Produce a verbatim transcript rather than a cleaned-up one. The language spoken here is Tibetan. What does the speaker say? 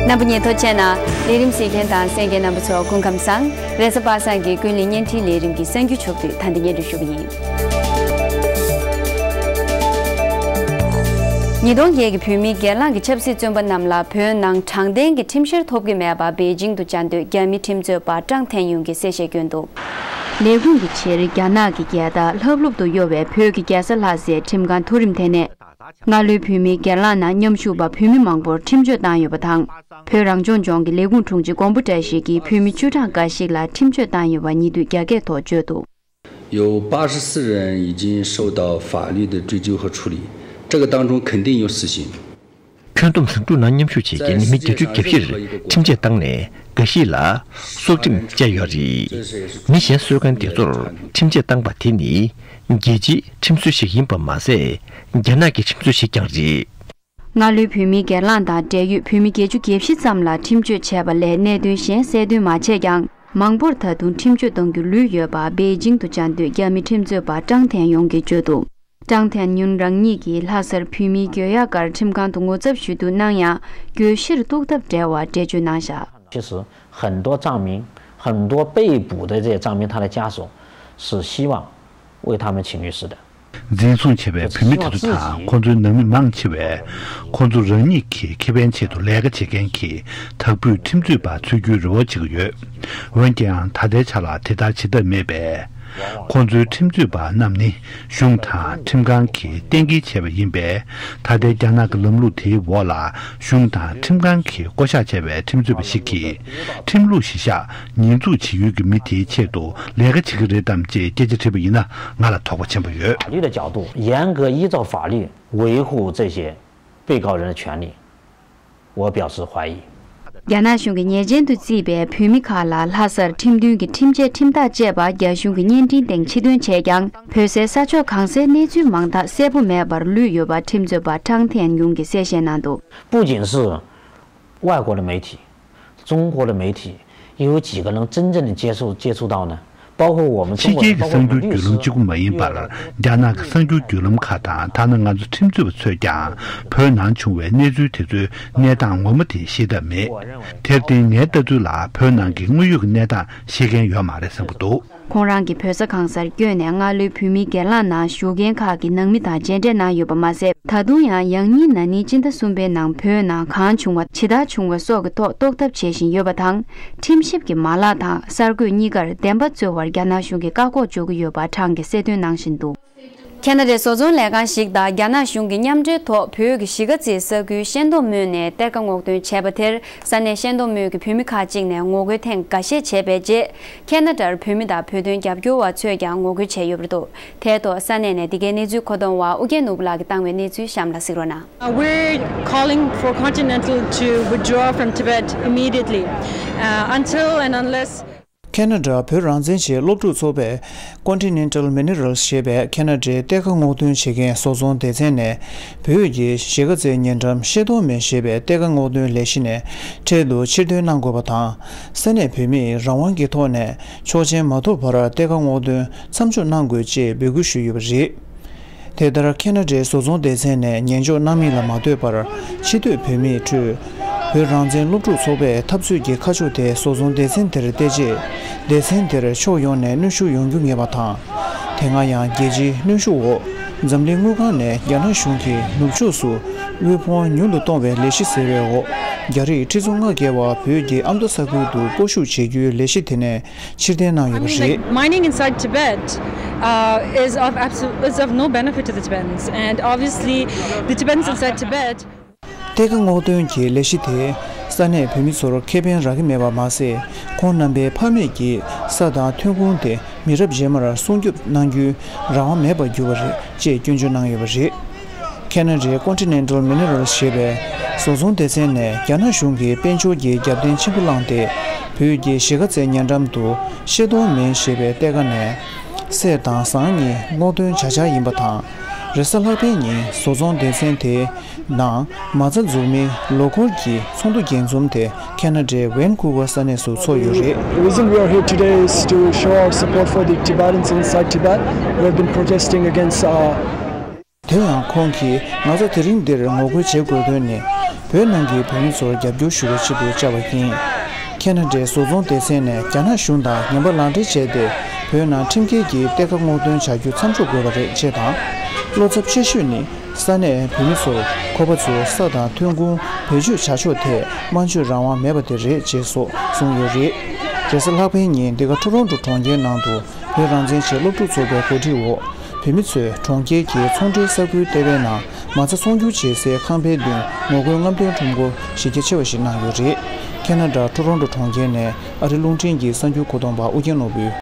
རྣམ་པ་གཉིས་ཐུགས་རྗེ་ཆེ་གནང་། ལས་རིམ་གཟིགས་མཁན་དང་གསན་མཁན་རྣམ་པ་ཚོ་སྐུ་ཁམས་བཟང་། རེས་གཟའ་པ་སངས་ཀྱི་ཀུན་གླེང་བརྙན་འཕྲིན་ལས་རིམ་གྱི་གསར་འགྱུར་ཕྱོགས་བསྡུས་ད་ལྟ་སྙན་སྒྲོན་ཞུ་གི་ཡིན། ཉིས་སྟོང་བརྒྱད་ཀྱི་བོད་མིའི་སྒེར་ལངས་ཀྱི་ཆབ་སྲིད་བཙོན་པ་རྣམས་ལ་བོད་ནང་དྲང་བདེན་གྱི་ཁྲིམས་བཤེར་ཐོབ་ཀྱི་མེད་པར་པེ་ཅིང་དུ་བཅའ་སྡོད་རྒྱ་མི་ཁྲིམས་རྩོད་པ་ཀྲང་ཐན་ཡུང་གིས་གསལ་བཤད་བསྐྱོན་འདུག་ལས་ཁུངས་ཀྱི་ཕྱིར་རྒྱ་ནག་གི་རྒྱལ་དར་ལྷབ་ལྷུབ་ཏུ་གཡོ་བའི་བོད་ཀྱི་རྒྱལ་ས་ལྷ་སའི་ཁྲིམས་ཁང་མཐོ་རིམ་དེ་ནས། སྔ་ལོའི་བོད་མིའི་སྒེར་ལངས་ནང་མཉམ་ཞུགས་པ་བོད་མི་མང་པོར་ཁྲིམས་གཅོད་བཏང་ཡོད་པ་དང་། བོད་རང་སྐྱོང་ལྗོངས་ཀྱི་ལས་ཁུངས་དྲུང་ཆེ་མགོན་པོ་བཀྲ་ཤིས་ཀྱིས་བོད་མི་བཅུ་ཕྲག་འགའ་ཞིག་ལ་ཁྲིམས་གཅོད་བཏང་ཡོད་པ་ཉེ་དུས་རྒྱ་སྐད་ཐོག་བརྗོད་འདུག 有八十四人已经受到法律的追究和处理，这个当中肯定有死刑。 ཁྱོན་བསྡོམས་ཟིང་འཁྲུག་ནང་མཉམ་ཞུགས་བྱེད་མཁན་མི་བརྒྱད་ཅུ་གྱ་བཞིར་ཁྲིམས་ཆད་བཏང་ནས་འགའ་ཞིག་ལ་སྲོག་ཁྲིམས་བཅད་ཡོད་རེད། མི་གཞན་གསོད་མཁན་དེ་ཚོར་ཁྲིམས་ཆད་བཏང་པ་དེ་ནི་རྒྱལ་སྤྱིའི་ཁྲིམས་སྲོལ་ཞིག་ཡིན་པ་མ་ཟད། རྒྱ་ནག་གི་ཁྲིམས་སྲོལ་ཞིག་ཀྱང་རེད། སྔ་ལོའི་བོད་མིའི་སྒེར་ལངས་དང་འབྲེལ་ཡོད་བོད་མི་བརྒྱད་ཅུ་གྱ་བཞི་ཙམ་ལ་ཁྲིམས་གཅོད་བྱས་པ་ལས་གནད་དོན་གཞན་གསལ་སྟོན་མ་བྱས་ཀྱང་། མང་པོར་ད་དུང་ཁྲིམས་གཅོད་གཏོང་རྒྱུ་ལུས་ཡོད་པ་པེ་ཅིང་དུ་བཅའ་སྡོད་རྒྱ་མི་ཁྲིམས་རྩོད་པ་ཀྲང་ཐན་ཡུང་གིས་བརྗོད་འདུག་ཀྲང་ཐན་ཡུང་རང་ཉིད་ཀྱིས་ལྷ་སར་བོད་མིའི་གྱོད་ཡ་སྒར་ཁྲིམས་ཁང་དུ་ངོ་ཚབ་ཞུས་འདུག་ན་ཡང་། གྱོད་གཞིར་གཏུག་ཐབས་བྲལ་བར་འགྲེལ་བརྗོད་གནང་བཞག 其实很多藏民，很多被捕的这些藏民，他的家属是希望为他们请律师的。 འཛིན་བཟུང་བྱས་པའི་བོད་མི་དེ་ཚོ་དང་ཁོང་ཚོའི་ནང་མི་མང་ཆེ་བས། ཁོང་ཚོ་རང་ཉིད་ཀྱི་ཁེ་ཕན་ཆེད་དུ་ལས་ཀ་བྱེད་མཁན་གྱི་དྭགས་པོའི་ཁྲིམས་རྩོད་པ་འཚོལ་རྒྱུའི་རེ་བ་བྱེད་ཀྱི་ཡོད། འོན་ཀྱང་ད་ལྟའི་ཆ་ལ་དེ་ལྟར་བྱེད་ཐབས་མེད་པས། ཁོང་ཚོའི་ཁྲིམས་རྩོད་པ་རྣམས་ནི་གཞུང་དང་ཁྲིམས་ཁང་གིས་གཏན་འཁེལ་བྱས་པ་ཡིན་པས། ད་ལྟའི་རྒྱ་ནག་གི་ལམ་ལུགས་དེའི་འོག་ལ་གཞུང་དང་ཁྲིམས་ཁང་གིས་བསྐོ་གཞག་བྱས་པའི་ཁྲིམས་རྩོད་པ་ཞིག་གིས་ཁྲིམས་ལུགས་གཞི་བཞག་ཉེས་འཛུགས་བྱེད་ཡུལ་གྱི་མི་དེའི་ཆེད་དུ་ལས་ཀ་བྱེད་ཀྱི་རེད་དམ་ཅེས་སྐད་ཆ་དྲིས་པ་ཡིན་ན་ང་ལ་དོགས་པ་ཆེན་པོ་ཡོད། 法律的角度，严格依照法律维护这些被告人的权利，我表示怀疑。 རྒྱ་ནག་གཞུང་གིས་ཉེས་ཅན་དུ་བརྩིས་པའི་བོད་མི་ཁག་ལ་ལྷ་སར་ཁྲིམས་མཐུན་གྱི་ཁྲིམས་ཆད་ཁྲིམས་ཐག་བཅད་པ་རྒྱ་གཞུང་གི་བརྙན་འཕྲིན་སྟེང་ཕྱིར་འདོན་བྱས་ཀྱང་། བོད་སའི་ས་ཕྱོགས་གང་སའི་གནས་ཚུལ་མང་དག་གསལ་པོ་མེད་པར་ལུས་ཡོད་པ་ཁྲིམས་རྩོད་པ་ཀྲང་ཐན་ཡུང་གིས་གསལ་བཤད་གནང་འདུག 不仅是外国的媒体，中国的媒体，又有几个能真正的接触接触到呢？包括我们中国人，ཕྱི་རྒྱལ་གྱི་གསར་འགྱུར་བརྒྱུད་ལམ་གཅིག་པུ་མ་ཡིན་པར། རྒྱ་ནག་གི་གསར་འགྱུར་བརྒྱུད་ལམ་ཁག་དང་ཐ་ན་ང་ཚོ་ཁྲིམས་རྩོད་པ་ཚོས་ཀྱང་བོད་ནང་བྱུང་བའི་གནས་ཚུལ་དེ་ཚོའི་གནས་སྟངས་ངོ་མ་དེ་ཤེས་ཐབས་མེད། དེར་བརྟེན་ངའི་ལྟ་ཚུལ་ལ་བོད་ནང་གི་དངོས་ཡོད་ཀྱི་གནས་སྟངས་ཤེས་མཁན་ཡོད་མ་རེད་བསམ་གྱི་འདུག་ཁོང་རང་གིས་བོད་ས་གང་སར་བསྐྱོད་ནས་སྔ་ལོའི་བོད་མིའི་སྒེར་ལངས་ནང་ཞུགས་མཁན་ཁག་གི་ནང་མི་དང་མཇལ་འཕྲད་གནང་ཡོད་པ་མ་ཟད། ད་དུང་ཡང་ཡང་སྙིང་ན་ནིང་སྤྱི་ཟླ་གསུམ་པའི་ནང་བོད་ནང་གང་བྱུང་བ་ཇི་ལྟར་བྱུང་བ་སོགས་ཀྱི་ཐོག་རྟོག་ཐབས་བྱེད་བཞིན་ཡོད་པ་དང་། ཁྲིམས་ཞིབ་ཀྱི་མ་ལག་དང་གསར་འགོད་གཉིས་ཀར་བདེན་པ་འཚོལ་བར་རྒྱ་ནག་གཞུང་གིས་བཀག་འགོག་འཇོག་གི་ཡོད་པ་ཀྲང་གིས་གསལ་སྟོན་གནང་བཞིན་འདུག་ཁེ་ན་ཌའི་བཟོ་ཚོང་ལས་ཁང་ཞིག་དང་རྒྱ་ནག་གཞུང་གི་མཉམ་འབྲེལ་ཐོག་བོད་ཀྱི་གཞིས་ཀ་རྩེའི་ས་ཁུལ་ཤན་ཏོ་མོན་ནས་གཏེར་ཁ་སྔོག་འདོན་བྱས་པ་དེར་ས་གནས་ཤན་ཏོ་མོན་གྱི་བོད་མི་ཁག་ཅིག་ནས་ངོ་རྒོལ་ཐེངས་འགའ་ཤས་བྱས་པའི་རྗེས། ཁེ་ན་ཌར་བོད་མི་དང་བོད་དོན་རྒྱབ་སྐྱོར་བ་ཚོས་ཀྱང་ངོ་རྒོལ་བྱས་ཡོད་པ་རེད་འདུག་དེའི་ཐོག་ས་གནས་ནས་འདི་གའི་གནས་ཚུལ་མཁོ་གཏོང་བ་ཨུ་རྒྱན་ནོར་བུ་ལགས་ཀྱིས་བཏང་བའི་གནས་ཚུལ་གཤམ་ལ་གཟིགས་རོགས་གནང་། Uh, we're calling for Continental to withdraw from Tibet immediately, uh, until and unless ཁེ་ན་ཌ་བོད་རང་བཙན་ཆེད་སློབ་ཕྲུག་ཚོགས་པས་Continental Minerals ཞེས་པའི་ཁེ་ན་ཌའི་གཏེར་ཁ་སྔོག་འདོན་བྱེད་མཁན་བཟོ་ཚོང་སྡེ་ཚན་ནས་བོད་ཀྱི་གཞིས་ཀ་རྩེའི་ཉེ་འགྲམ་ཤེ་ཏོ་མེན་ཞེས་པའི་གཏེར་ཁ་སྔོག་འདོན་ལས་གཞི་ནས་འཕྲལ་དུ་ཕྱིར་འདོན་གནང་དགོས་པ་དང་། ས་གནས་བོད་མིས་རང་དབང་གི་ཐོག་ནས་ཆོག་མཆན་མ་ཐོབ་བར་གཏེར་ཁ་སྔོག་འདོན་མཚམས་འཇོག་གནང་དགོས་ཅེས་འབོད་སྐུལ་ཞུས་ཡོད་པ་རེད། དེ་ལྟར་ཁེ་ན་ཌའི་བཟོ་ཚོང་སྡེ་ཚན་ནས་ཉན་འཇོག་གནང་མིན་ལ་མ་ལྟོས་པར། ཕྱི་སྡོད་བོད་མིའི་ཁྲོད་བོད་རང་བཙན་སློབ་ཕྲུག་ཚོགས་པས་འཐབ་རྩོད་ཀྱི་ཁ་ཕྱོགས་དེ་བཟོ་ཚོང་སྡེ་ཚན་དེར་གཏད་རྗེས། སྡེ་ཚན་དེར་ཕྱོགས་ཡོངས་ནས་གནོན་ཤུགས་ཡོང་རྒྱུ་ངེས་པ་དང་། དེ་སྔ་ཡང་རྒྱལ་སྤྱིའི་གནོན་ཤུགས་འོག་འཛམ་གླིང་དངུལ་ཁང་ནས་རྒྱ་ནག་གཞུང་གིས་ནུབ་ཕྱོགས་སུ་དབུལ་ཕོངས་མྱུར་དུ་གཏོང་བའི་ལས་གཞི་ཟེར་བའི་འོག་རྒྱ་རིགས་ཁྲི་ཚོ་ལྔ་བརྒལ་བ་བོད་ཀྱི་ཨ་མདོ་ས་ཁུལ་དུ་སྤོ་བཤུད་བྱེད་རྒྱུའི་ལས་གཞི་དེ་ནས། ཕྱིར་འཐེན་གནང་ཡོད་པ་རེད། Mining inside Tibet, uh, is of absolute, is of no benefit to the Tibetans, and obviously, the Tibetans inside Tibet. གཏེར་ཁ་སྔོག་འདོན་གྱི་ལས་གཞི་དེས་ས་གནས་བོད་མི་ཚོར་ཁེ་ཕན་རག་གི་མེད་པ་མ་ཟད། ཁོང་རྣམ་པའི་ཕ་མེས་ཀྱི་ས་དང་ཐོན་ཁུངས་དེ་མི་རབས་རྗེས་མར་སྲུང་སྐྱོབ་གནང་རྒྱུའི་རང་དབང་མེད་པར་གྱུར་པ་རེད་ཅེས་སྐྱོན་བརྗོད་གནང་ཡོད་པ་རེད། ཁེ་ན་ཌའི་Continental Minerals ཞེས་པའི་བཟོ་ཚོང་སྡེ་ཚན་ནས་རྒྱ་ནག་གཞུང་གི་དཔལ་འབྱོར་གྱི་རྒྱབ་རྟེན་ཆེན་པོ་བླངས་ཏེ། བོད་ཀྱི་གཞིས་ཀ་རྩེ་ཉེ་འགྲམ་དུ་ཤེ་ཏོ་མེན་ཞེས་པའི་གཏེར་ཁ་ནས་གསེར་དང་ཟངས་གཉིས་སྔོག་འདོན་བྱ་འཆར་ཡིན་པ་དང་། རེས་གཟའ་ལྷག་པའི་ཉིན་བཟོ་ཚོང་སྡེ་ཚན་དེའི་ནང་མ་རྩ་འཛུགས་མིའི་ལོ་འཁོར་གྱི་ཚོགས་འདུ་རྒྱས་འཛོམས་དེ་ཁེ་ན་ཌའི་ཝན་ཀུ་ཝར་ས་གནས་སུ་ཚོགས་ཡོད་རེད། The reason we are here today is to show our support for the Tibetans inside Tibet who have been protesting against, uh, དེ་ཡང་ཁོང་གིས་ང་ཚོ་དེ་རིང་འདིར་ངོ་རྒོལ་བྱེད་དགོས་དོན་ནི། བོད་ནང་གི་བོད་མི་ཚོར་རྒྱབ་སྐྱོར་ཞུ་བའི་ཆེད་དུ་བཅར་བ་ཡིན། ཁེ་ན་ཌའི་བཟོ་ཚོང་སྡེ་ཚན་ནས་རྒྱ་ནག་གཞུང་དང་ངན་པ་ལག་འབྲེལ་བྱས་ཏེ། བོད་ནང་ཁྲིམས་འགལ་གྱི་གཏེར་ཁ་སྔོག་འདོན་བྱ་རྒྱུ་མཚམས་འཇོག་དགོས་པ་རེད་ཅེས་དང་། བློ་འཚབ་ཆེ་ཤོས་ནི། ས་གནས་བོད་མི་ཚོར་ཁོ་པ་ཚོའི་ས་དང་ཐོན་ཁུངས་བེད་སྤྱོད་བྱ་ཕྱོགས་ཐད་སྨྲ་བརྗོད་རང་དབང་མེད་པ་དེ་རེད་ཅེས་སོགས་གསུངས་ཡོད་རེད། རེས་གཟའ་ལྷག་པའི་ཉིན་འདི་ག་ཊོ་རོན་ཊོ་གྲོང་ཁྱེར་ནང་དུ་བོད་རང་བཙན་ཆེད་སློབ་ཕྲུག་ཚོགས་པའི་གོ་སྒྲིག་འོག་བོད་མི་ཚོས་གྲོང་ཁྱེར་གྱི་ཚོང་འབྲེལ་ས་ཁུལ་ལྟེ་བའི་ནང་མ་རྩ་ཚོང་སྒྱུར་བྱེད་སའི་ཁང་པའི་མདུན་ངོ་རྒོལ་རྔམ་སྟོན་ཁྲོམ་སྐོར་གཞི་རྒྱ་ཆེ་བ་ཞིག་གནང་ཡོད་རེད། ཁེ་ན་ཌ་ཊོ་རོན་ཊོ་གྲོང་ཁྱེར་ནས་ཨ་རི་རླུང་འཕྲིན་གྱི་གསར་འགྱུར་མཁོ་འདོན་པ་ཨོ་རྒྱན་ནོར་བུས་